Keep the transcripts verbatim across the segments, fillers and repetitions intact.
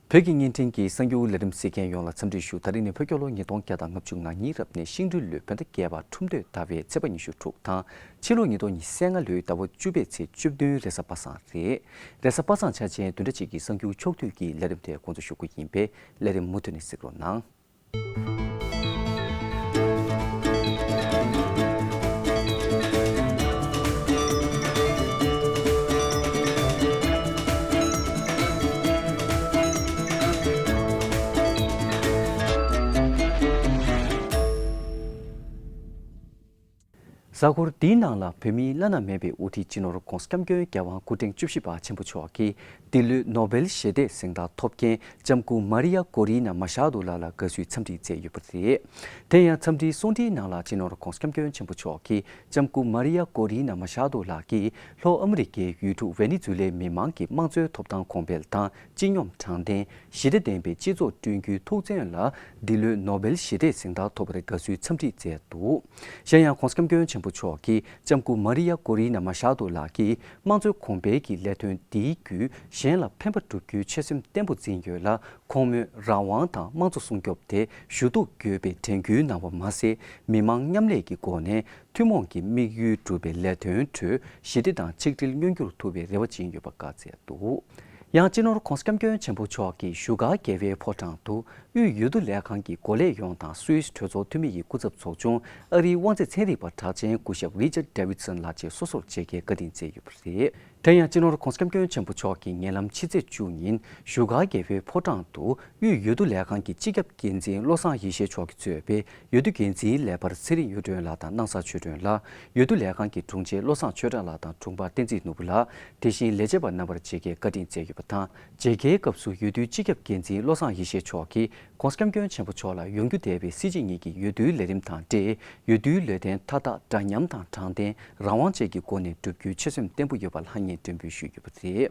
བོད་ཀྱི་བརྙན་འཕྲིན་གྱི་གསར་འགྱུར་ལས་རིམ་གཟིགས་མཁན་ཡོངས་ལ་འཚམས་འདྲི་ཞུ། ད་རིང་ནི་བོད་རྒྱལ་ལོ་ཉིས་སྟོང་བརྒྱ་དང་ལྔ་བཅུ་ང་གཉིས་རབ་གནས་ཤིང་སྦྲུལ་ལོའི་བོད་ཟླ་བརྒྱད་པ་ཁྲུམས་སྟོད་ཟླ་བའི་ཚེས་པ་ཉི་ཤུ་དྲུག་དང་། ཕྱི་ལོ་ཉིས་སྟོང་ཉི་ཤུ་རྩ་ལྔ་ལོའི་ཟླ་བ་བཅུ་པའི་ཚེས་བཅུ་བདུན་རེས་གཟའ་པ་སངས་རེད། རེས་གཟའ་པ་སངས་ཆ་ཅན་བདུན་ཕྲག་གཅིག་གི་གསར་འགྱུར་ཕྱོགས་བསྡུས་ཀྱི་ལས་རིམ་དེ་འགོ་འཛུགས་ཞུ་རྒྱུ་ཡིན་པས་ལས་རིམ་མུ་མཐུད་ནས་གཟིགས་རོགས་གནང་། གཟའ་འཁོར་འདིའི་ནང་ལ་བོད་མིའི་བླ་ན་མེད་པའི་དབུ་ཁྲིད་སྤྱི་ནོར་༧གོང་ས་༧སྐྱབས་མགོན་རྒྱལ་དབང་སྐུ་ཕྲེང་བཅུ་བཞི་པ་ཆེན་པོ་མཆོག་གིས་འདི་ལོའི་ནོ་བེལ་ཞི་བདེའི་གཟེངས་རྟགས་ཐོབ་མཁན་ལྕམ་སྐུ་མཱ་རི་ཡ་ཀོ་རི་ན་མ་ཤཱ་ཏོ་ལགས་ལ་དགའ་བསུའི་འཚམས་འདྲི་བསྩལ་ཡོད་པ་རེད། དེ་ཡང་འཚམས་འདྲིའི་གསུང་འཕྲིན་ནང་ལ་སྤྱི་ནོར་༧གོང་ས་༧སྐྱབས་མགོན་ཆེན་པོ་མཆོག་གིས་ལྕམ་སྐུ་མཱ་རི་ཡ་ཀོ་རི་ན་མ་ཤཱ་ཏོ་ལགས་ཀྱིས་ལྷོ་ཨ་མི་རི་ཀའི་ཡུལ་གྲུ་ཝེ་ནེ་ཛུ་ལའི་མི་མང་གི་དམངས་གཙོའི་ཐོབ་ཐང་གོང་འཕེལ་དང་སྤྱི་སྙོམས་དྲང་བདེན། ཞི་བདེ་ལྡན་པའི་སྤྱི་ཚོགས་བསྐྲུན་རྒྱུའི་ཐུགས་བརྩེ་ལ་འདི་ལོའི་ནོ་བེལ་ཞི་བདེའི་གཟེངས་རྟགས་ཐོབ་པར་དགའ་བསུའི་འཚམས་འདྲི་བསྩལ་འདུག། གཞན་ཡང་༧གོང་ས་༧སྐྱབས་མགོན་ཆེན་པོ་མཆོག་གིས་ལྕམ་སྐུ་མཱ་རི་ཡ་ཀོ་རི་ན་མ་ཤཱ་ཏོ་ལགས་ཀྱིས་དམངས་གཙོའི་གོང་འཕེལ་གྱི་ལས་དོན་འདིའི་བརྒྱུད་གཞན་ལ་ཕན་པ་བསྒྲུབ་རྒྱུའི་ཆོད་སེམས་བརྟན་པོ་འཛིན་ཡོད་ལ། ཁོང་མོས་རང་དབང་དང་དམངས་གཙོ་སྲུང་སྐྱོབ་དེ་ཞུ་གཏུག་དགོས་པའི་དྲན་སྐུལ་གནང་བ་མ་ཟད། མི་མང་མཉམ་ལས་ཀྱི་སྒོ་ནས་ཐུན་མོང་གི་དམིགས་ཡུལ་སྒྲུབ་པའི་ལས་དོན་ཁྲོད་ཞི་བདེ་དང་ཆིག་སྒྲིལ་མངོན་འགྱུར་ཐུབ་པའི་རེ་བ་བྱིན་ཡོད་པ་བཀའ་སྩལ་འདུག། ཡང་སྤྱི་ནོར་༧གོང་ས་༧སྐྱབས་མགོན་ཆེན་པོ་མཆོག་གིས་བཞུགས་སྒར་རྒྱལ་བའི་ཕོ་བྲང་དུ་དབུས་འོས་བསྡུ་ལས་ཁང་གི་འགོ་ལས་ཡོངས་དང་སུད་སི་གྲོས་ཚོགས་འཐུས་མི་ཡི་སྐུ་ཚབ་ཚོགས་ཆུང་ཨ་རིའི་དབང་ཆ་ཚན་རིག་པ་གྲགས་ཅན་སྐུ་ཞབས་རི་ཅར་ཌེ་ཝིད་སོན་ལགས་བཅས་སོ་སོར་མཇལ་ཁའི་བཀའ་དྲིན་བསྩལ་ཡོད་པ་རེད། དེ་ཡང་སྤྱི་ནོར་༧གོང་ས་༧སྐྱབས་མགོན་ཆེན་པོ་མཆོག་གིས་ཉེ་ལམ་ཕྱི་ཚེས་བཅུ་ཉིན་བཞུགས་སྒར་རྒྱལ་བའི་ཕོ་བྲང་དུ་དབུས་འོས་བསྡུ་ལས་ཁང་གི་སྤྱི་ཁྱབ་འགན་འཛིན་བློ་བཟང་ཡེ་ཤེས་མཆོག་གིས་གཙོས་པའི་འོས་བསྡུ་འགན་འཛིན་ལས་འཕར་ཚེ་རིང་གཡུ་སྒྲོན་ལགས་དང་སྣང་ས་ཆོས་སྒྲོན་ལགས། འོས་བསྡུ་ལས་ཁང་གི་དྲུང་ཆེ་བློ་བཟང་ཆོས་གྲགས་ལགས་དང་དྲུང་འཕར་བསྟན་འཛིན་ནོར་བུ་ལགས། དེ་བཞིན་ལས་བྱེད་པ་རྣམ་པར་མཇལ་ཁའི་བཀའ་དྲིན་བསྩལ་ཡོད་པ་དང་། མཇལ་ཁའི་སྐབས་སུ་འོས་བསྡུའི་སྤྱི་ཁྱབ་འགན་འཛིན་བློ་བཟང་ཡེ་ཤེས་མཆོག་གིས་༧གོང་ས་༧སྐྱབས་མགོན་ཆེན་པོ་མཆོག་ལ་ཡོང་རྒྱུ་འདས་པའི་སྲིད་སྤྱི་ཉིད་ཀྱི་འོས་བསྡུའི་ལས་རིམ་དང་འབྲེལ། འོས་བསྡུའི་ལས་དོན་མཐའ་དག་འདྲ་མཉམ་དང་དྲང་བདེན། རང་དབང་བཅས་ཀྱི་སྒོ་ནས་བསྒྲུབ་རྒྱུའི་ཆོད་སེམས་བརྟན་པོ་ཡོད་པ་ལྷང་ངེར་སྒྲོན་འབུལ་ཞུས་ཡོད་པ་རེད།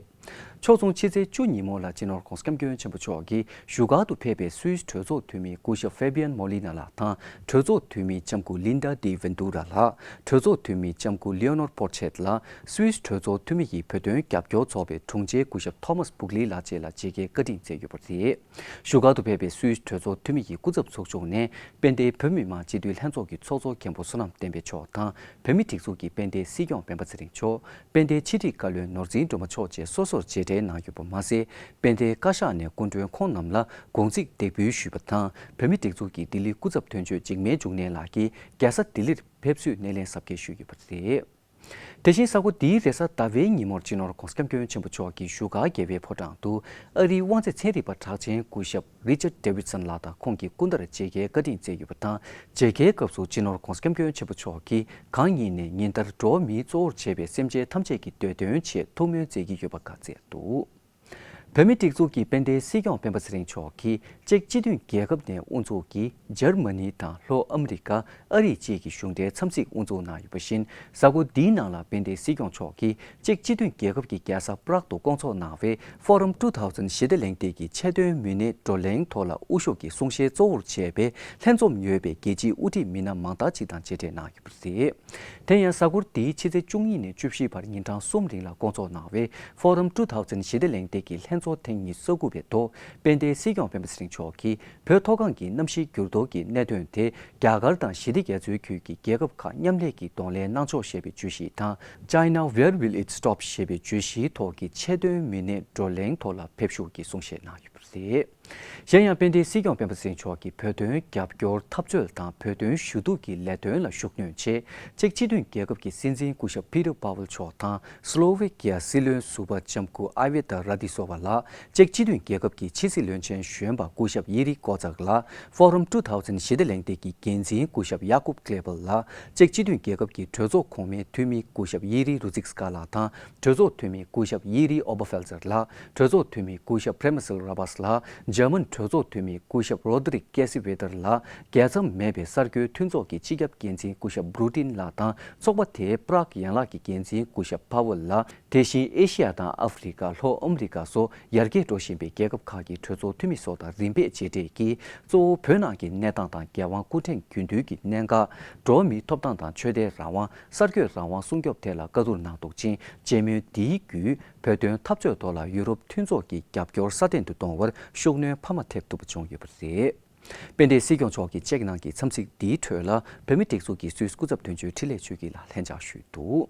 ཕྱོགས་མཚུངས་ཕྱི་ཚེས་བཅུ་ཉིན་མོ་ལ་སྤྱི་ནོར་༧གོང་ས་༧སྐྱབས་མགོན་ཆེན་པོ་མཆོག་གིས་བཞུགས་སྒར་དུ་ཕེབས་པའི་སུད་སི་གྲོས་ཚོགས་འཐུས་མི་སྐུ་ཞབས་ཧྥེ་བི་ཡན་མོ་ལི་ན་ལགས་དང་། གྲོས་ཚོགས་འཐུས་མི་ལྕམ་སྐུ་ལིན་ཌ་ཌི་ཝེན་ཏུ་ར་ལགས། གྲོས་ཚོགས་འཐུས་མི་ལྕམ་སྐུ་ལིའོ་ནོར་པོར་ཆེད་ལགས། སུད་སི་གྲོས་ཚོགས་འཐུས་མི་ཡི་བོད་དོན་རྒྱབ་སྐྱོར་ཚོགས་པའི་དྲུང་ཆེ་སྐུ་ཞབས་ཐོ་མཱས་བུག་ལི་ལགས་བཅས་ལ་མཇལ་ཁའི་བཀའ་དྲིན་བསྩལ་ཡོད་པ་རེད། བཞུགས་སྒར་དུ་ཕེབས་པའི་སུད་སི་གྲོས་ཚོགས་འཐུས་མི་ཡི་སྐུ་ཚབ་ཚོགས་ཆུང་ནས་དཔལ་ལྡན་བོད་མི་མང་སྤྱི་འཐུས་ལྷན་ཚོགས་ཀྱི་ཚོགས་གཙོ་མཁན་པོ་བསོད་ནམས་བསྟན་འཕེལ་མཆོག་དང་། བོད་མིའི་སྒྲིག་འཛུགས་ཀྱི་དཔལ་ལྡན་སྲིད་སྐྱོང་སྤེན་པ་ཚེ་རིང་མཆོག་དཔལ་ལྡན་ཕྱི་དྲིལ་བཀའ་བློན་ནོར་འཛིན་སྒྲོལ་མ་མཆོག་བཅས་སོ་སོར་མཇལ་འཕྲད་གནང་ཡོད་པ་མ་ཟད། དཔལ་ལྡན་བཀའ་ཤག་ནས་སྐུ་མགྲོན་ཁོང་རྣམས་ལ་དགོངས་ཚིག་འདེགས་འབུལ་ཞུས་པ་དང་། བོད་མིའི་སྒྲིག་འཛུགས་ཀྱི་ལྡི་ལི་སྐུ་ཚབ་དོན་གཅོད་འཇིགས་མེད་འབྱུང་གནས་ལགས་ཀྱིས་རྒྱལ་ས་ལྡི་ལིར་ཕེབས་བསུའི་སྣེ་ལེན་གཟབ་རྒྱས་ཞུས་ཡོད་པ་རེད། དེ་བཞིན་གཟའ་འཁོར་འདིའི་རེས་གཟའ་ཟླ་བའི་ཉིན་མོར་སྤྱི་ནོར་༧གོང་ས་༧སྐྱབས་མགོན་ཆེན་པོ་མཆོག་གིས་བཞུགས་སྒར་རྒྱལ་བའི་ཕོ་བྲང་དུ་ཨ་རིའི་དབང་ཆ་ཚན་རིག་པ་གྲགས་ཅན་སྐུ་ཞབས་རི་ཅར་ཌེ་ཝིད་སོན་ལགས་དང་ཁོང་གི་སྐུ་ཟླར་མཇལ་ཁའི་བཀའ་དྲིན་བསྩལ་ཡོད་པ་དང་། མཇལ་ཁའི་སྐབས་སུ་སྤྱི་ནོར་༧གོང་ས་༧སྐྱབས་མགོན་ཆེན་པོ་མཆོག་གིས་གང་ཉིད་ནས་ཉིན་ལྟར་འགྲོ་བ་མིའི་གཙོ་བོར་བྱས་པའི་སེམས་ཅན་ཐམས་ཅད་ཀྱི་བདེ་དོན་ཆེད་ཐུགས་སྨོན་མཛད་ཀྱི་ཡོད་པ་བཀའ་སྩལ་འདུག། བོད་མིའི་སྒྲིག་འཛུགས་ཀྱི་དཔལ་ལྡན་སྲིད་སྐྱོང་སྤེན་པ་ཚེ་རིང་མཆོག་གིས་ཅེཀ་སྤྱི་མཐུན་རྒྱལ་ཁབ་ནས་དབུ་འཛུགས་ཀྱིས་འཇར་མ་ནི་དང་ལྷོ་ཨ་མི་རི་ཀ། ཨ་རི་བཅས་ཀྱི་གཞུང་འབྲེལ་འཚམས་གཟིགས་དབུ་འཛུགས་གནང་ཡོད་པ་བཞིན། གཟའ་འཁོར་འདིའི་ནང་ལ་དཔལ་ལྡན་སྲིད་སྐྱོང་མཆོག་གིས་ཅེཀ་སྤྱི་མཐུན་རྒྱལ་ཁབ་ཀྱི་རྒྱལ་ས་པ་རག་ཏུ་བསྐོང་ཚོགས་གནང་བའི་Forum two thousand ཞི་བདེ་གླེང་སྟེགས་ཀྱི་ཆེད་དོན་མི་སྣའི་བགྲོ་གླེང་ཐོག་ལ་དབུ་བཞུགས་ཀྱི་གསུང་བཤད་གཙོ་བོར་བྱས་པའི་ལྷན་འཛོམས་ཡོད་པའི་རྒྱལ་སྤྱིའི་དབུ་ཁྲིད་མི་སྣ་མང་དག་ཅིག་དང་མཇལ་འཕྲད་གནང་ཡོད་པ་རེད། དེ་ཡང་གཟའ་འཁོར་འདིའི་ཕྱི་ཚེས་བཅུ་གཉིས་ནས་བཅུ་བཞི་བར་ཉིན་གྲངས་གསུམ་རིང་ལ་བསྐོང་ཚོགས་གནང་བའི་Forum two thousand ཞི་བདེ་གླེང་སྟེགས་ཀྱི་ལྷན་ཚོགས་ཐེངས་ཉི་ཤུ་རྩ་དགུ་པའི་ཐོག་དཔལ་ལྡན་སྲིད་སྐྱོང་སྤེན་པ་ཚེ་རིང་མཆོག་གིས་བོད་མཐོ་སྒང་གི་གནམ་གཤིས་འགྱུར་ལྡོག་གི་གནད་དོན་དེ་རྒྱ་གར་དང་ཞི་བདེ་རྒྱ་མཚོའི་ཁུལ་གྱི་རྒྱལ་ཁབ་ཁག་མཉམ་ལས་ཀྱིས་གདོང་ལེན་གནང་ཕྱོགས་ཞེས་པའི་བརྗོད་གཞི་དང་། China, where will it stop ཞེས་པའི་བརྗོད་གཞིའི་ཐོག་གི་ཆེད་དོན་མི་སྣའི་བགྲོ་གླེང་ཐོག་ལ་ཕེབས་བཞུགས་ཀྱི་གསུང་བཤད་གནང་ཡོད་པ་རེད། གཞན་ཡང་དཔལ་ལྡན་སྲིད་སྐྱོང་སྤེན་པ་ཚེ་རིང་མཆོག་གིས་བོད་དོན་རྒྱབ་སྐྱོར་འཐབ་རྩོད་དང་བོད་དོན་ཞུ་གཏུག་གི་ལས་དོན་ལ་ཤུགས་སྣོན་ཆེད། ཅེཀ་སྤྱི་མཐུན་རྒྱལ་ཁབ་ཀྱི་སྲིད་འཛིན་སྐུ་ཞབས་Peter Pavel མཆོག་དང་། སི་ལོ་ཝེ་ཀི་ཡ་སྲིད་བློན་ཟུར་པ་ལྕམ་སྐུ་ཨའི་ཝེ་ཏཱ་ར་ཏི་སོ་བ་ལགས། ཅེཀ་སྤྱི་མཐུན་རྒྱལ་ཁབ་ཀྱི་ཕྱི་སྲིད་བློན་ཆེན་གཞོན་པ་སྐུ་ཞབས་ཡི་རི་ཀོ་ཙག་ལགས། Forum two thousand ཞི་བདེ་གླེང་སྟེགས་ཀྱི་འགན་འཛིན་སྐུ་ཞབས་ཡ་ཀུབ་ཀླེ་པལ་ལགས། ཅེཀ་སྤྱི་མཐུན་རྒྱལ་ཁབ་ཀྱི་གྲོས་ཚོགས་གོང་མའི་འཐུས་མི་སྐུ་ཞབས་ཡི་རི་རུ་ཙིག་སྐ་ལགས་དང་། གྲོས་ཚོགས་འཐུས་མི་སྐུ་ཞབས་ཡི་རི་ཨོ་བ་ཧྥེལ་ཙེར་ལགས། གྲོས་ཚོགས་འཐུས་མི་སྐུ་ཞབས་པྲེ་མ་སིལ་ར་བཱས་ལགས། འཇར་མན་གྲོས་ཚོགས་འཐུས་མི་སྐུ་ཞབས་རོ་དི་རིག་ཀེ་སི་ཝེ་ཏར་ལགས། རྒྱལ་མཚམས་མེད་པའི་གསར་འགོད་མཐུན་ཚོགས་ཀྱི་སྤྱི་ཁྱབ་འགན་འཛིན་སྐུ་ཞབས་བྷྲུ་ཏིན་ལགས་དང་། ཚོགས་པ་དེའི་པ་རག་ཡན་ལག་གི་འགན་འཛིན་སྐུ་ཞབས་ཕ་ཝེལ་ལགས། དེ་བཞིན་ཨེ་ཤི་ཡ་དང་ཨ་ཧྥེ་རི་ཀ། ལྷོ་ཨ་མི་རི་ཀ་སོགས་ཡར་རྒྱས་འགྲོ་བཞིན་པའི་རྒྱལ་ཁབ་ཁག་གི་གྲོས་ཚོགས་འཐུས་མི་སོགས་དང་རིམ་པས་མཇལ་འཕྲད་ཀྱིས། གཙོ་བོ་བོད་ནང་གི་གནས་སྟངས་དང་རྒྱལ་དབང་སྐུ་ཕྲེང་རྒྱུན་མཐུད་ཀྱི་གནད་འགག་འགྲོ་བ་མིའི་ཐོབ་ཐང་དང་ཆོས་དད་རང་དབང་། གསར་འགོད་རང་དབང་སྲུང་སྐྱོབ་ཐད་ལ་བཀའ་བསྡུར་གནང་འདུག་ཅིང་། མཇལ་མོལ་འདིའི་བརྒྱུད། བོད་དོན་འཐབ་རྩོད་ཐོག་ལ་ཡུ་རོབ་མཐུན་ཚོགས་ཀྱི་རྒྱབ་སྐྱོར་སྲ་བརྟན་དུ་གཏོང་བར་ཤུགས་སྣོན་འཕར་མ་ཐེབས་ཐུབ་པ་བྱུང་ཡོད་པ་རེད། དཔལ་ལྡན་སྲིད་སྐྱོང་མཆོག་གིས་ཅེཀ་ནང་གི་འཚམས་གཟིགས་འདིའི་ཁྲོད་ལ་བོད་མིའི་སྒྲིག་འཛུགས་ཀྱི་སུད་སི་སྐུ་ཚབ་དོན་གཅོད་འཕྲིན་ལས་ཆོས་སྐྱིད་ལགས་ལྷན་བཅར་ཞུས་འདུག།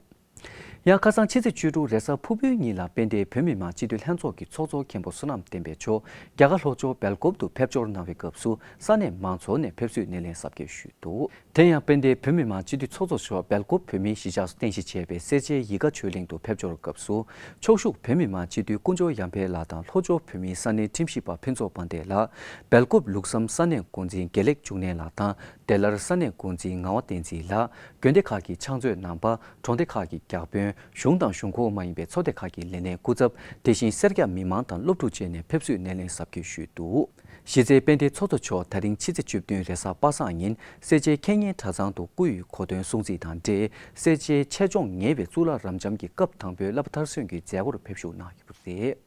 ཡང་ཁ་སང་ཕྱི་ཚེས་བཅུ་དྲུག་རེས་གཟའ་ཕུར་བུའི་ཉིན་ལ་དཔལ་ལྡན་བོད་མི་མང་སྤྱི་འཐུས་ལྷན་ཚོགས་ཀྱི་ཚོགས་གཙོ་མཁན་པོ་བསོད་ནམས་བསྟན་འཕེལ་མཆོག་རྒྱ་གར་ལྷོ་ཕྱོགས་སྦེལ་ཀོབ་ཏུ་ཕེབས་འབྱོར་གནང་བའི་སྐབས་སུ་ས་གནས་མང་ཚོགས་ནས་ཕེབས་བསུའི་སྣེ་ལེན་གཟབ་རྒྱས་ཞུས་འདུག། དེ་ཡང་དཔལ་ལྡན་བོད་མི་མང་སྤྱི་འཐུས་ཚོགས་གཙོ་མཆོག་སྦེལ་ཀོབ་བོད་མིའི་གཞིས་ཆགས་སུ་རྟེན་གཞི་བྱས་པའི་སེར་བྱེས་ཡིད་དགའ་ཆོས་གླིང་དུ་ཕེབས་འབྱོར་སྐབས་སུ། ཕྱོགས་བཞུགས་བོད་མི་མང་སྤྱི་འཐུས་དཀོན་མཆོག་ཡར་འཕེལ་ལགས་དང་ལྷོ་ཕྱོགས་བོད་མིའི་ས་གནས་ཁྲིམས་ཞིབ་པ་ཕུན་ཚོགས་དཔལ་ལྡན་ལགས། སྦེལ་ཀོབ་ལུགས་བསམ་ས་གནས་འགོ་འཛིན་དགེ་ལེགས་འབྱུང་གནས་ལགས་དང་། བདེ་སླར་ས་གནས་འགོ་འཛིན་ངག་དབང་བསྟན་འཛིན་ལགས། དགོན་སྡེ་ཁག་གི་ཕྱག་མཛོད་རྣམ་པ། གྲོང་སྡེ་ཁག་གི་བརྒྱ་དཔོན། གཞུང་དང་གཞུང་ཁོངས་མ་ཡིན་པའི་ཚོགས་སྡེ་ཁག་གི་ལས་སྣེ་སྐུ་ཚབ། དེ་བཞིན་སེར་སྐྱ་མི་མང་དང་སློབ་ཕྲུག་བཅས་ནས་ཕེབས་བསུའི་སྣེ་ལེན་གཟབ་རྒྱས་ཞུས་འདུག། གཞི་རྩའི་དཔལ་ལྡན་ཚོགས་གཙོ་མཆོག་ད་རིང་ཕྱི་ཚེས་བཅུ་བདུན་རེས་གཟའ་པ་སངས་ཉིན་སེར་བྱེས་ཁེ་ཉེན་གྲྭ་ཚང་དུ་སྐུ་ཡི་གོ་སྟོན་སྲུང་བརྩི་དང་འབྲེལ་སེར་བྱེས་ཆེད་སྦྱོང་ཉེ་བའི་གཙུག་ལག་རབ་འབྱམས་ཀྱི་སྐབས་དང་པོའི་བསླབ་པ་མཐར་སོན་གྱི་མཛད་སྒོར་ཕེབས་ཞུགས་གནང་ཡོད་པ་རེད།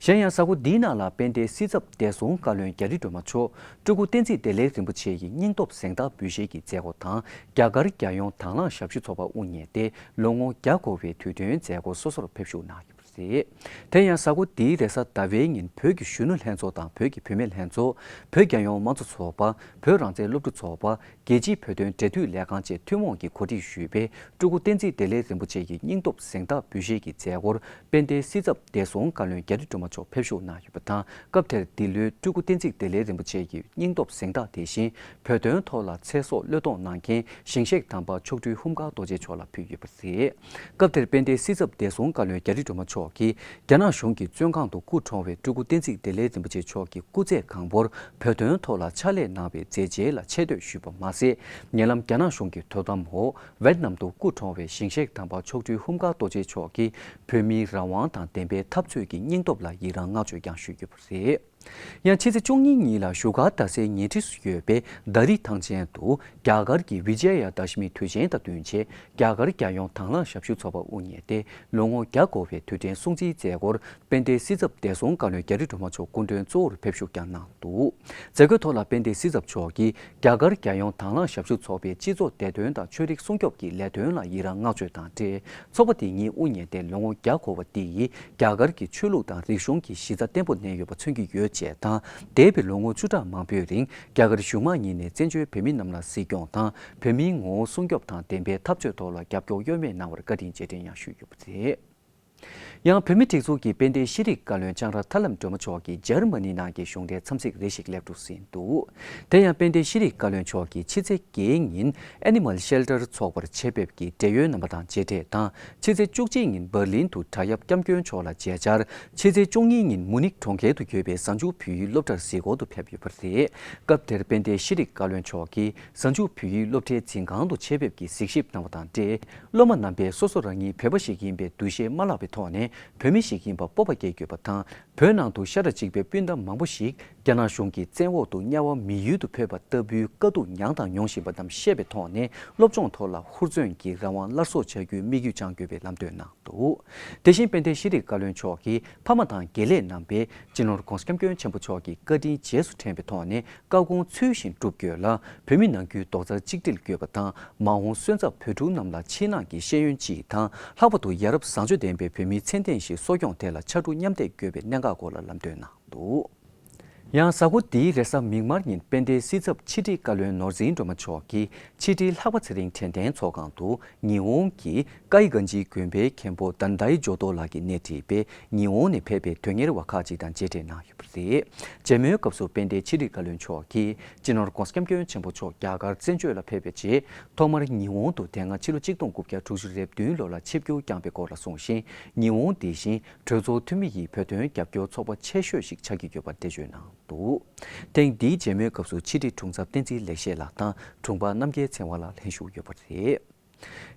གཞན་ཡང་གཟའ་འཁོར་འདིའི་ནང་ལ་དཔལ་ལྡན་སྲིད་ཚབ་བདེ་སྲུང་བཀའ་བློན་རྒྱ་རི་སྒྲོལ་མ་མཆོག་སྤྲུལ་སྐུ་བསྟན་འཛིན་བདེ་ལེགས་རིན་པོ་ཆེ་ཡི་སྙིང་སྟོབས་གཟེངས་རྟགས་འབུལ་བཞེས་ཀྱི་མཛད་སྒོ་དང་རྒྱ་གར་རྒྱལ་ཡོངས་དྭང་བླངས་ཞབས་ཞུ་ཚོགས་པ་དབུ་བརྙེས་ཏེ་ལོ་ངོ་བརྒྱ་འཁོར་བའི་དུས་སྟོན་མཛད་སྒོ་སོ་སོར་ཕེབས་ཞུགས་གནང་ཡོད་པ་རེད། དེ་ཡང་གཟའ་འཁོར་འདིའི་རེས་གཟའ་ཟླ་བའི་ཉིན་བོད་ཀྱི་གཞོན་ནུ་ལྷན་ཚོགས་དང་བོད་ཀྱི་བུད་མེད་ལྷན་ཚོགས། བོད་རྒྱལ་ཡོངས་དམངས་གཙོ་ཚོགས་པ། བོད་རང་བཙན་སློབ་ཕྲུག་ཚོགས་པ། རྒྱལ་སྤྱིའི་བོད་དོན་འབྲེལ་མཐུད་ལས་ཁང་བཅས་ཐུན་མོང་གིས་གོ་སྒྲིག་ཞུས་པའི་སྤྲུལ་སྐུ་བསྟན་འཛིན་བདེ་ལེགས་རིན་པོ་ཆེ་ཡི་སྙིང་སྟོབས་གཟེངས་རྟགས་འབུལ་བཞེས་ཀྱི་མཛད་སྒོར་དཔལ་ལྡན་སྲིད་ཚབ་བདེ་སྲུང་བཀའ་བློན་རྒྱ་རི་སྒྲོལ་མ་མཆོག་ཕེབས་ཞུགས་གནང་ཡོད་པ་དང་། སྐབས་དེར་འདི་ལོའི་སྤྲུལ་སྐུ་བསྟན་འཛིན་བདེ་ལེགས་རིན་པོ་ཆེ་ཡི་སྙིང་སྟོབས་གཟེངས་རྟགས་དེ་བཞིན་བོད་དོན་ཐོག་ལ་ཚེ་སྲོག་བློས་གཏོང་གནང་མཁན་ཞིང་གཤེགས་དམ་པ་མཆོག་སྤྲུལ་ཧཱུྃ་བཀའ་རྡོ་རྗེ་མཆོག་ལ་ཕུལ་ཡོད་པ་རེད། སྐབས་དེར་དཔལ་ལྡན་སྲིད་ཚབ་བདེ་སྲུང་བཀའ་བློན་རྒྱ་རི་སྒྲོལ་མ་མཆོག་གིས་རྒྱ་ནག་གཞུང་གི་བཙོན་ཁང་དུ་སྐུ་གྲོངས་བའི་སྤྲུལ་སྐུ་བསྟན་འཛིན་བདེ་ལེགས་རིན་པོ་ཆེ་མཆོག་གི་སྐུ་ཚེ་གང་པོར་བོད་དོན་ཐོག་ལ་ཕྱག་ལས་གནང་བའི་མཛད་རྗེས་ལ་ཆེ་བསྟོད་ཞུས་པ་མ་ཟད། ཉེ་ལམ་རྒྱ་ནག་གཞུང་གི་དོ་དམ་འོག་ཝེད་ནམ་དུ་སྐུ་གྲོངས་བའི་ཞིང་གཤེགས་དམ་པ་མཆོག་སྤྲུལ་ཧཱུྃ་བཀའ་རྡོ་རྗེ་མཆོག་གིས་བོད་མིའི་རང་དབང་དང་བདེན་པའི་འཐབ་རྩོད་ཀྱི་སྙིང་སྟོབས་ལ་ཡི་རང་བསྔགས་བརྗོད་ཀྱང་ཞུས་ཡོད་པ་རེད། ཡང་ཕྱི་ཚེས་བཅུ་གཉིས་ཉིན་ལ་བཞུགས་སྒར་རྡ་སའི་ཉེ་འཁྲིས་སུ་ཡོད་པའི་དྷ་རི་ཐང་ཆེན་དུ་རྒྱ་གར་གྱི་བི་ཇེ་ཡ་དཱ་ཤི་མི་དུས་ཆེན་དང་བསྟུན་ཆེད་རྒྱ་གར་རྒྱལ་ཡོངས་དྭང་བླངས་ཞབས་ཞུ་ཚོགས་པ་དབུ་བརྙེས་ཏེ་ལོ་ངོ་བརྒྱ་འཁོར་བའི་དུས་དྲན་སྲུང་བརྩིའི་མཛད་སྒོར་དཔལ་ལྡན་སྲིད་ཚབ་བདེ་སྲུང་བཀའ་བློན་རྒྱ་རི་སྒྲོལ་མ་མཆོག་སྐུ་མགྲོན་གཙོ་བོར་ཕེབས་ཞུགས་ཀྱང་གནང་འདུག། མཛད་སྒོའི་ཐོག་ལ་དཔལ་ལྡན་སྲིད་ཚབ་མཆོག་གིས་རྒྱ་གར་རྒྱལ་ཡོངས་དྭང་བླངས་ཞབས་ཞུ་ཚོགས་པའི་སྤྱི་ཚོགས་བདེ་དོན་དང་ཆོས་རིག་སྲུང་སྐྱོབ་ཀྱི་ལས་དོན་ལ་ཡི་རང་བསྔགས་བརྗོད་དང་འབྲེལ། ཚོགས་པ་དེ་ཉིད་དབུ་བརྙེས་ཏེ་ལོ་ངོ་བརྒྱ་འཁོར་བ་འདི་ཡིས་རྒྱ་གར་གྱི་ཆོས་ལུགས་དང་རིག་གཞུང་གི་གཞི་རྩ་བརྟན་པོ་གནས་ཡོད་པ་མཚོན་གྱི་ཡོད་ཅེས་དང་། འདས་པའི་ལོ་ངོ་བཅུ་ཕྲག་མང་པོའི་རིང་རྒྱ་གར་གཞུང་མང་གཉིས་ནས་བཙན་བྱོལ་བོད་མི་རྣམས་ལ་གཟིགས་སྐྱོང་དང་བོད་མིའི་ངོ་བོ་སྲུང་སྐྱོབ་དང་བདེན་པའི་འཐབ་རྩོད་ཐོག་ལ་རྒྱབ་སྐྱོར་གཡོ་མེད་གནང་བར་བཀའ་དྲིན་རྗེས་དྲན་ཡང་ཞུས་ཡོད་པ་རེད། ཡང་བོད་མིའི་སྒྲིག་འཛུགས་ཀྱི་དཔལ་ལྡན་ཤེས་རིག་བཀའ་བློན་ལྕང་ར་ཐར་ལམ་སྒྲོལ་མ་མཆོག་གིས་འཇར་མ་ནི་ནང་གི་གཞུང་འབྲེལ་འཚམས་གཟིགས་རེ་ཞིག་སླེབས་འགྲོ་ཟིན་འདུག། དེ་ཡང་དཔལ་ལྡན་ཤེས་རིག་བཀའ་བློན་མཆོག་གིས་ཕྱི་ཚེས་བརྒྱད་ཉིན་Animal Shelter ཚོགས་པར་ཆེད་ཕེབས་ཀྱིས་འབྲེལ་ཡོད་རྣམ་པ་དང་མཇལ་འཕྲད་དང་། ཕྱི་ཚེས་བཅུ་གཅིག་ཉིན་འབར་ལིན་དུ་དྲ་ཡབ་སྐྱབས་མགོན་མཆོག་ལ་མཇལ་བཅར། ཕྱི་ཚེས་བཅུ་གཉིས་ཉིན་མུ་ནིག་གྲོང་ཁྱེར་དུ་ཡོད་པའི་གཟའ་མཇུག་བོད་ཡིག་སློབ་གྲྭར་གཟིགས་སྐོར་དུ་ཕེབས་ཡོད་པ་རེད། སྐབས་དེར་དཔལ་ལྡན་ཤེས་རིག་བཀའ་བློན་མཆོག་གིས། གཟའ་མཇུག་བོད་ཡིག་སློབ་གྲྭའི་འཛིན་ཁང་དུ་ཆེད་ཕེབས་ཀྱིས་གཟིགས་ཞིབ་གནང་བ་དང་འབྲེལ། སློབ་མ་རྣམ་པས་སོ་སོ་རང་ཉིད་བོད་པ་ཞིག་ཡིན་པའི་འདུ་ཤེས་མ་བརླག་པའི་ཐོག་ནས་བོད་མི་ཞིག་ཡིན་པ་སྤོབས་པ་སྐྱེས་ཡོད་པ་དང་། བོད་ནང་དུ་ཤ་ཁྲག་གཅིག་པའི་སྤུན་ཟླ་མང་པོ་ཞིག་རྒྱ་ནག་གཞུང་གི་བཙན་འོག་ཏུ་དམྱལ་བ་མི་ཡུལ་དུ་འཕོས་པ་ལྟ་བུའི་དཀའ་སྡུག་མྱངས་དང་མྱོང་བཞིན་པ་རྣམས་ཤེས་པའི་ཐོག་ནས་སློབ་སྦྱོང་ཐོག་ལ་ཧུར་བརྩོན་གྱིས་རང་དབང་སླར་གསོ་བྱ་རྒྱུའི་དམིགས་ཡུལ་བཅངས་དགོས་པའི་ལམ་སྟོན་གནང་འདུག། དེ་བཞིན་དཔལ་ལྡན་ཤེས་རིག་བཀའ་བློན་མཆོག་གིས་ཕ་མ་དང་དགེ་ལས་རྣམ་པས་སྤྱི་ནོར་༸གོང་ས་༸སྐྱབས་མགོན་ཆེན་པོ་མཆོག་གི་བཀའ་དྲིན་རྗེས་སུ་དྲན་པའི་ཐོག་ནས་བཀའ་དགོངས་ཚུལ་བཞིན་བསྒྲུབ་དགོས་ལ། བོད་མི་ནང་ཁུལ་རྡོག་རྩ་གཅིག་སྒྲིལ་དགོས་པ་དང་། མ་འོངས་སོན་རྩ་བོད་ཕྲུག་རྣམས་ལ་ཕྱི་ནང་གི་ཤེས་ཡོན་སྤྱི་དང་། ལྷག་པར་དུ་ཡ་རབས་བཟང་སྤྱོད་ལྡན་པའི་བོད་མིའི་མཚན་ལྡན་ཞིག་གསོ་སྐྱོང་ཐད་ལ་ཕྱར་གྲུ་མཉམ་འདེགས་དགོས་པའི་གནད་འགག་སྐོར་ལ་ལམ་སྟོན་གནང་འདུག། ཡང་གཟའ་འཁོར་འདིའི་རེས་གཟའ་མིག་དམར་ཉིན་དཔལ་ལྡན་སྲིད་ཚབ་ཕྱི་དྲིལ་བཀའ་བློན་ནོར་འཛིན་སྒྲོལ་མ་མཆོག་གིས་ཕྱི་དྲིལ་ལྷག་པ་ཚེ་རིང་དྲན་རྟེན་ཚོགས་ཁང་དུ་ཉི་ཧོང་གི་ཀའི་གན་ཇི་དགོན་པའི་མཁན་པོ་དན་དའི་ཇོ་ཏོ་ལགས་ཀྱིས་སྣེ་ཁྲིད་པའི་ཉི་ཧོང་ནས་ཕེབས་པའི་དོན་གཉེར་བ་ཁག་ཅིག་དང་མཇལ་འཕྲད་གནང་ཡོད་པ་རེད། མཇལ་མོལ་སྐབས་སུ་དཔལ་ལྡན་ཕྱི་དྲིལ་བཀའ་བློན་མཆོག་གིས་སྤྱི་ནོར་༸གོང་ས་༸སྐྱབས་མགོན་ཆེན་པོ་མཆོག་རྒྱ་གར་བཙན་བྱོལ་ལ་ཕེབས་པའི་རྗེས་ཐོག་མར་ཉི་ཧོང་དུ་དེ་སྔ་ཕྱི་ལོ་གཅིག་སྟོང་དགུ་བརྒྱ་དྲུག་ཅུ་རེ་བདུན་ལོ་ལ་ཆིབས་བསྒྱུར་བསྐྱངས་པའི་སྐོར་ལ་གསུངས་ཤིང་། ཉི་ཧོང་དེ་བཞིན་གྲོས་ཚོགས་འཐུས་མི་ཡི་བོད་དོན་རྒྱབ་སྐྱོར་ཚོགས་པ་ཆེ་ཤོས་ཤིག་ཆགས་ཀྱི་ཡོད་པར་འགྲེལ་བརྗོད་གནང་འདུག། ཐེངས་འདིའི་མཇལ་མོལ་སྐབས་སུ་ཕྱི་དྲིལ་དྲུང་འཚབ་བསྟན་འཛིན་ལེགས་བཤད་ལགས་དང་དྲུང་འཕར་རྣམ་རྒྱལ་ཚེ་དབང་ལགས་ལྷན་ཞུགས་ཡོད་པ་རེད།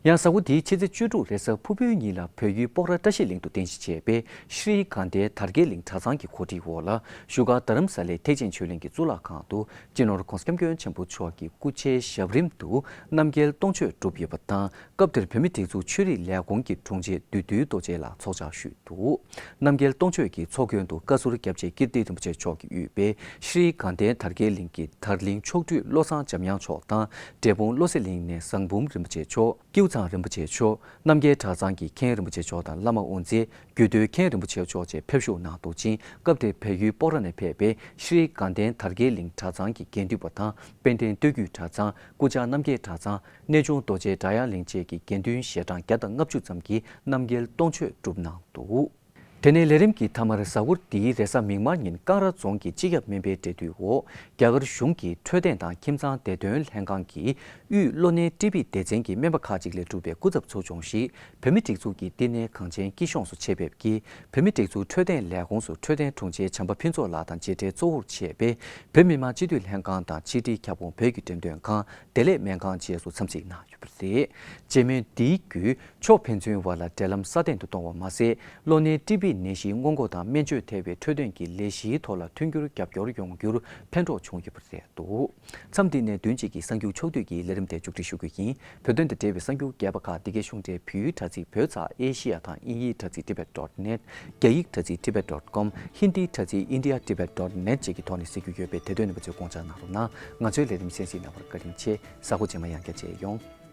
ཡང་གཟའ་འཁོར་འདིའི་ཕྱི་ཚེས་བཅུ་དྲུག་རེས་གཟའ་ཕུར་བུའི་ཉིན་ལ་བལ་ཡུལ་སྤོག་ར་བཀྲ་ཤིས་གླིང་དུ་རྟེན་གཞི་བྱས་པའི་ཤྲི་གྷན་དྷའི་དར་རྒྱས་གླིང་གྲྭ་ཚང་གི་གོ་སྒྲིག་འོག་ལ་བཞུགས་སྒར་རྡ་རམ་ས་ལའི་ཐེག་ཆེན་ཆོས་གླིང་གི་གཙུག་ལག་ཁང་དུ་སྤྱི་ནོར་༸གོང་ས་༸སྐྱབས་མགོན་ཆེན་པོ་མཆོག་གི་སྐུ་ཕྱྭའི་ཞབས་རིམ་དུ་རྣམ་རྒྱལ་སྟོང་མཆོད་གྲུབ་ཡོད་པ་དང་། སྐབས་དེར་བོད་མིའི་སྒྲིག་འཛུགས་ཆོས་རིག་ལས་ཁུངས་ཀྱི་དྲུང་ཆེ་བདུད་འདུལ་རྡོ་རྗེ་ལགས་ཚོགས་བཅར་ཞུས་འདུག། རྣམ་རྒྱལ་སྟོང་མཆོད་ཀྱི་ཚོགས་མགོན་དུ་བཀའ་ཟུར་སྐྱབས་རྗེ་ཀིརྟི་རིན་པོ་ཆེ་མཆོག་གིས་དབུས་པའི་ཤྲི་གྷན་དྷའི་དར་རྒྱས་གླིང་གི་དར་གླིང་མཆོག་སྤྲུལ་བློ་བཟང་འཇམ་དབྱངས་མཆོག་དང་། འབྲས་སྤུངས་བློ་གསལ་གླིང་ནས་བཟང་འབུམ་རིན་པོ་ཆེ་མཆོག། ཀེའུ་ཚང་རིན་པོ་ཆེ་མཆོག་རྣམ་རྒྱལ་གྲྭ་ཚང་གི་མཁན་རིན་པོ་ཆེ་མཆོག་དང་བླ་མ་དབུ་མཛད། རྒྱུད་སྟོད་མཁན་རིན་པོ་ཆེ་མཆོག་བཅས་ཕེབས་ཞུགས་གནང་འདུག་ཅིང་། སྐབས་དེར་བལ་ཡུལ་སྤོག་ར་ནས་ཕེབས་པའི་ཤྲི་གན་དན་དར་རྒྱས་གླིང་གྲྭ་ཚང་གི་དགེ་འདུན་པ་དང་། དཔལ་ལྡན་སྟོད་བརྒྱུད་གྲྭ་ཚང་། སྐུ་བཅར་རྣམ་རྒྱལ་གྲྭ་ཚང་། གནས་ཆུང་རྡོ་རྗེ་གྲྭ་ཡང་གླིང་བཅས་ཀྱི་དགེ་འདུན་ཞལ་གྲངས་བརྒྱ་དང་ལྔ་བཅུ་ཙམ་གྱིས་རྣམ་རྒྱལ་སྟོང་མཆོད་བསྒྲུབས་གནང་འདུག་དེ་ནས་ལས་རིམ་གྱི་མཐའ་མར་གཟའ་འཁོར་འདིའི་རེས་གཟའ་མིག་དམར་ཉིན་ཀང་ར་རྫོང་གི་སྤྱི་ཁྱབ་སྨན་པའི་འབྲེལ་མཐུད་འོག་རྒྱ་གར་གཞུང་གི་འཕྲོད་བསྟེན་དང་ཁྱིམ་ཚང་བདེ་དོན་ལྷན་ཁང་གིས་དབུས་གློ་ནད་ཀྲི་བི་སྡེ་ཚན་གྱི་སྨན་པ་ཁག་ཅིག་ལས་གྲུབ་པའི་སྐུ་ཚབ་ཚོགས་ཆུང་ཞིག་བོད་མིའི་སྒྲིག་འཛུགས་ཀྱི་བསྟི་གནས་གངས་ཅན་སྐྱིད་གཤོངས་སུ་ཆེད་ཕེབས་ཀྱིས། བོད་མིའི་སྒྲིག་འཛུགས་འཕྲོད་བསྟེན་ལས་ཁུངས་སུ་འཕྲོད་བསྟེན་དྲུང་ཆེ་བྱམས་པ་ཕུན་ཚོགས་ལགས་དང་མཇལ་འཕྲད་གཙོ་བོར་བྱས་པའི་བོད་མི་མང་སྤྱི་འཐུས་ལྷན་ཁང་དང་ཕྱི་དྲིལ་ཁྱབ་ཁོངས་བོད་ཀྱི་འགྲེམས་སྟོན་ཁང་། བདེ་ལེགས་སྨན་ཁང་བཅས་སུ་འཚམས་གཟིགས་གནང་ཡོད་པ་རེད། བྱེད་སྨོན་འདིའི་བརྒྱུད་ཕྱོགས་ཕན་ཚུན་བར་ལ་འབྲེལ་ལམ་སྲ་བརྟན་དུ་གཏོང་བ་མ་ཟད། གློ་ནད་ཀྲི་བི་ནད་གཞིའི་སྔོན་འགོག་དང་སྨན་བཅོས་ཐེ་བའི་འཕྲོད་བསྟེན་གྱི་ལས་གཞིའི་ཐོག་ལ་མཐུན་འགྱུར་རྒྱབ་སྐྱོར་ཡོང་རྒྱུར་ཕན་གྲོགས་བྱུང་ཡོད་པ་རེད་འདུག་མཚམས་འདི་ནས་བདུན་གཅིག་གི་གསར་འགྱུར་ཕྱོགས་བསྡུས་ཀྱི་ལས་རིམ་དེ་མཇུག་སྒྲིལ་ཞུ་རྒྱུ་ཡིན། བོད་དོན་དང་འབྲེལ་བའི་གསར་འགྱུར་རྒྱས་པ་ཁག་འདི་གའི་གཞུང་འབྲེལ་བོད་ཡིག་དྲ་ཚིགས་བོད་ཚགས་ཨེ་ཤི་ཡ་དང་དབྱིན་ཡིག་དྲ་ཚིགས་tibet dot net། རྒྱ་ཡིག་དྲ་ཚིགས་tibet dot com། ཧིན་དིའི་དྲ་ཚིགས་india tibet dot net་བཅས་ཀྱི་ཐོག་ནས་གཟིགས་རྒྱུ་ཡོད་པས། དེ་དོན་རྣམ་པ་ཚོས་དགོངས་འཇགས་གནང་རོགས་གནང་། ང་ཚོའི་ལས་རིམ་གསན་གཟིགས་གནང་བར་བཀའ་དྲིན་ཆེ། གཟའ་འཁོར་རྗེས་མ་ཡང་བསྐྱར་མཇལ་ཡོང་།